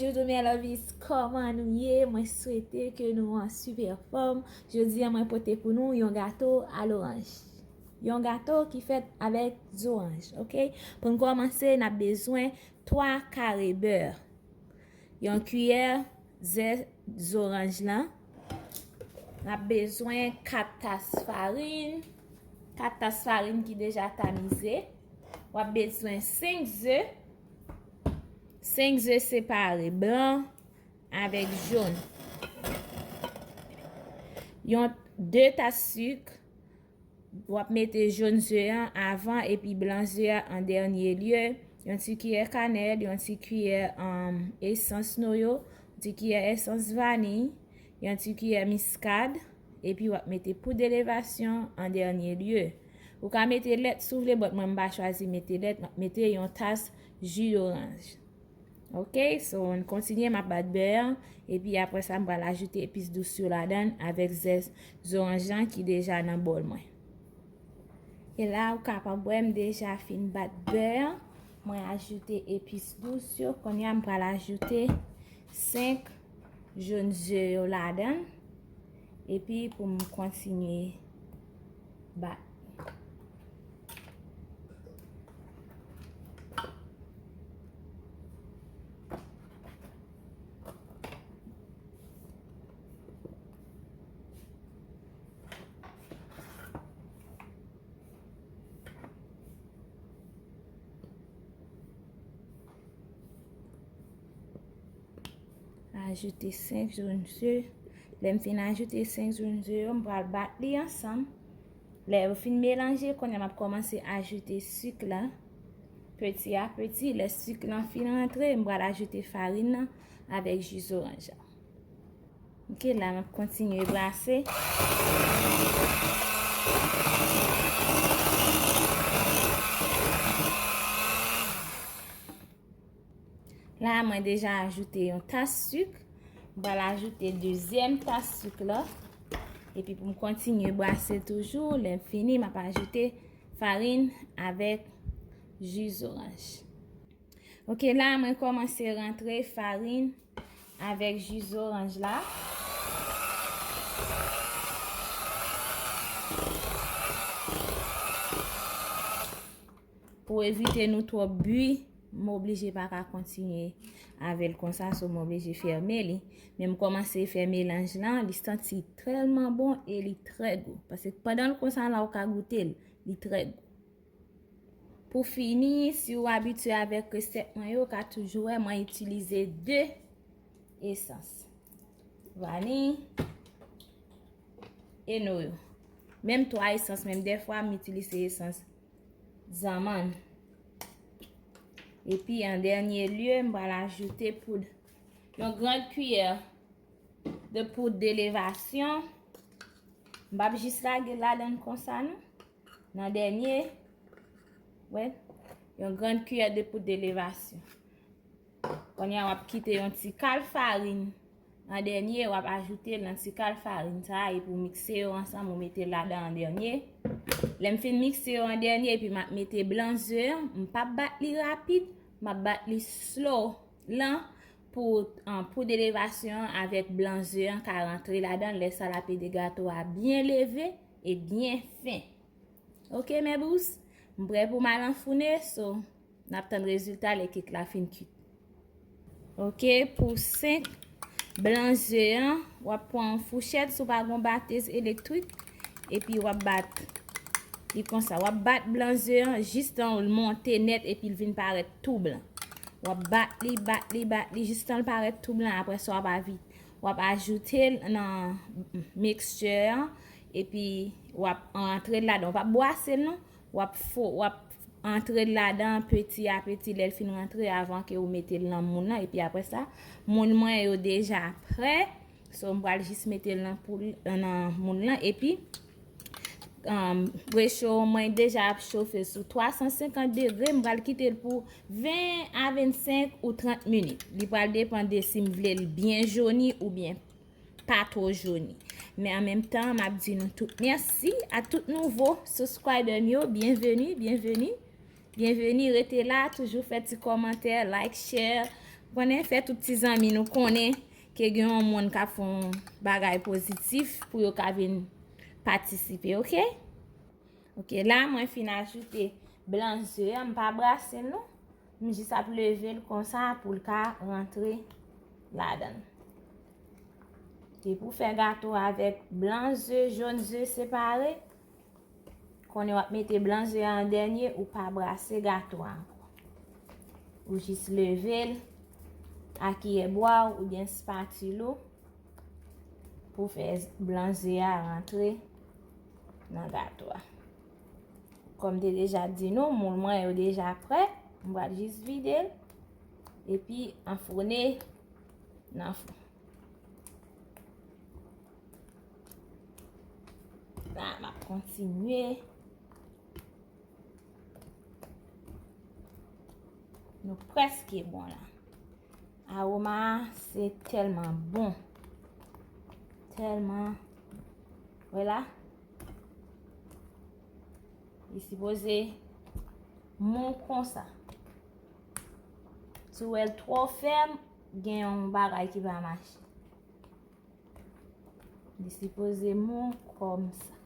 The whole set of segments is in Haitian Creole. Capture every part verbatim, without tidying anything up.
Bonjou, mes lovies, kòman nou ye? Mwen swete ke nou an sipè fòm. Jodi a, mwen pote pou nou yon gato a loranj. Yon gato ki fèt avèk zoranj, oke? Pou n kòmanse, n ap bezwen twa kare bè, yon kiyè zè zoranj lan. N ap bezwen kat tas farin, kat tas farin ki deja tamize. W ap bezwen senk ze, senk ze separe, blan avèk jòn. Yon, de tas sik, w ap mete jòn ze an avan epi blan ze a an dènye lye. Yon ti kiyè kanèl, yon ti kiyè, um, esans noyo, yon ti kiyè esans vaniy, yon ti kiyè miskad, epi w ap mete poud elevasyon an dènye lye. Ou ka mete lèt si w vle, but mwen m pa chwazi mete lèt, m ap mete yon tas ji doranj. Oke, so, n kontinye, m ap bat bè an, epi apre sa, m pral ajoute epis dous yo ladan l avèk zès zoranj lan ki deja nan bòl mwen. E la, ou kapab wè m deja fin bat bè an. Mwen ajoute epis dous yo. Kounye a, m pral ajoute senk jòn ze yo ladan l. Epi pou m kontinye bat. Ajoute senk jòn ze. Lè m fin ajoute senk jòn ze yo, m pral bat li ansanm. Lè yo fin melanje, kounye a m ap kòmanse ajoute sik la, peti a peti. Lè sik lan fin rantre, m pral ajoute farin nan avèk ji zoranj la. Oke, la m ap kontinye brase. La, mwen deja ajoute yon tas sik. M pral ajoute dezyèm tas sik la. Epi pou m kontinye brase toujou, lè m fini, m ap ajoute farin avèk ji zoranj. Oke, la, mwen kòmanse rantre farin avèk ji zoranj la. Pou evite nou twòp bwi, m oblije pa ka kontinye avè l konsa, so m oblije fèmen li. Men m kòmanse fè melanj lan, li santi tèlman bon e li trè gou. Paske pandan l konsa la, ou ka goute l, li trè gou. Pou fini, si w abitye avèk resèt mwen yo, ou ka toujou wè mwen itilize de esans. Vaniy e noyo. Menm twa esans, menm dèfwa m itilize esans zanmann. Epi, an dènye lye, m pral ajoute poud, yon gran kiyè de poud elevasyon. M p ap jis lage l ladan l konsa, non. Nan dènye, wè, yon gran kiyè de poud elevasyon. Kounye a, w ap kite yon ti kal farin. An dènye, w ap ajoute l nan ti kal farin sa a, epi w mikse yo ansanm, ou mete l ladan an dènye. Lè m fin mikse yo an dènye, epi m ap mete blan ze an, m p ap bat li rapid, m ap bat li slow, lan, pou, an, poud elevasyon an avèk blan ze an ka rantre ladan l, lè sa l ap ede gato a byen leve e byen fen. Oke, mes bous, m prè pou m al anfounen, so, n ap tann rezilta lè kèk la fin kuit. Oke, pou senk blan ze an, w ap pran yon fouchèt, si w pa gen yon batèz elektrik, epi w ap bat li konsa. W ap bat blan ze an jistan l monte nèt epi l vin parèt tou blan. W ap bat li, bat li, bat li, jistan l parèt tou blan. Apre sa, w ap avi-, w ap ajoute l nan mixture an, epi w ap rantre l ladan. W p ap bwase l, non. W ap fo-, w ap antre l ladan peti a peti lè l fin rantre avan ke ou mete l nan moun lan. Epi apre sa, moun mwen yo deja prè. So, m pral jis mete l nan poul, nan moun lan. Epi, um, recho mwen deja ap chofe sou twa san senkant degre. M pral kite l pou ven a vennsenk ou trant minit. Li pral depann de si m vle l byen joni oubyen pa twò joni. Men an menm tan, m ap di nou tout mèsi a tout nouvo subscriber m yo. Byenveni, byenveni, byenveni. Rete la, toujou fè ti kòmantè, like, share, Konnen, fè tout ti zanmi nou konnen ke gen yon moun k ap fè yon bagay pozitif pou yo ka vin patisipe, oke? Oke, la mwen fin ajoute blan ze a, m pa brase l non. M jis ap leve l konsa pou l ka rantre ladan l. Depi w fè gato avèk blan ze, jòn ze separe, konnen w ap mete blan ze a an dènye, ou pa brase gato a ankò. Ou jis leve l ak kiyè bwa w oubyen spatil ou pou fè blan ze a rantre nan gato a. Kòm m te deja di nou, moul mwen yo deja prè. M pral jis vide l epi anfoune nan fou. La, m ap kontinye. Nou prèske bon la. Awoma a, se tèlman bon. Tèlman. Wè la. Li sipoze mou konsa. Si w wè l twò fèm, gen yon bagay ki pa mache. Li sipoze mou kòmsa.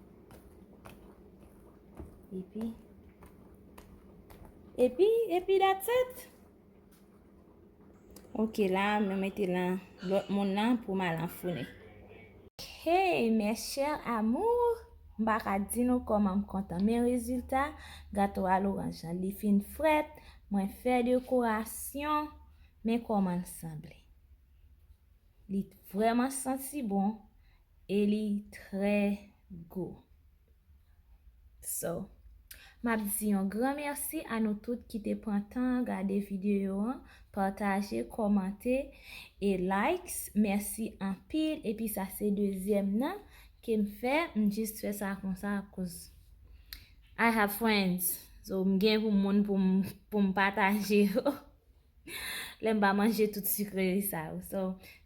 Epi, epi, epi that's it. Oke, la, mwen mete lan lòt moun lan pou m al anfounen. Hey, mes chers amours, m pa ka di nou kòman m kontan. Men rezilta, gato a loranj lan, li fin frèt, mwen fè dekorasyon, men kòman l sanble. Li vrèman santi bon e li trè gou. So, m ap di yon gran mèsi a nou tout ki te pran tan gade videyo an, pataje, kòmante e likes. Mèsi anpil. Epi sa se dezyèm nan ke m fè. M jis fè sa konsa akoz I have friends. So, m gen pou moun pou m, pou m pataje yo. Lè m pa manje tout sikre sa yo. So,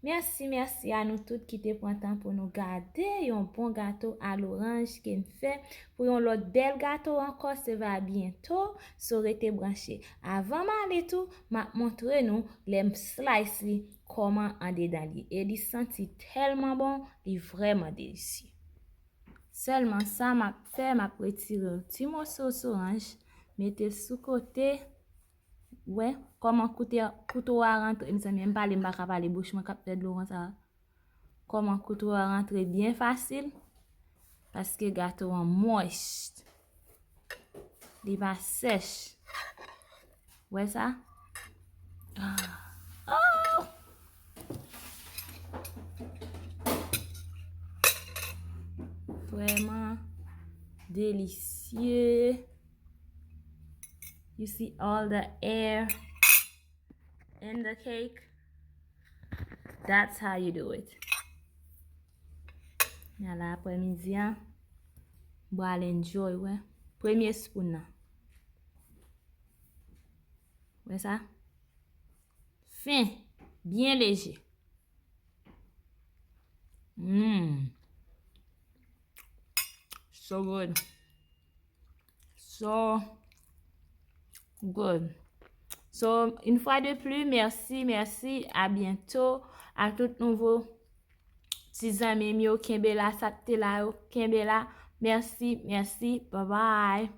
mèsi, mèsi a nou tout ki te pran tan pou nou gade yon bon gato a loranj ke m fè. Pou yon lòt bèl gato ankò, se va byento. So, rete branche. Avan m ale tou, m ap montre nou lè m slice li, kòman andedan li. E li santi tèlman bon, li vrèman delisye. Sèlman sa m ap fè, m ap retire yon ti moso soranj, mete l sou kote. Wè, kòman koute, kouto a rantre, mezanmi, m pale, m pa ka pale, bouch mwen k ap fè dlo konsa. Kòman kouto a rantre byen fasil, paske gato an moist. Li pa sèch. Wè sa? Ah. Oh! Vrèman delisye. You see all the air in the cake? That's how you do it. Ala aprè midi an, m pral enjoy, wè. Premye spoon nan. Wè sa? Fen, byen leje. Mm. So good. So good. So, une fois de plus, merci, merci, à bientôt. A tout nouvo ti zanmi m yo, kenbe la, sa k te la yo, kenbe la. Mèsi, mèsi, bye bye.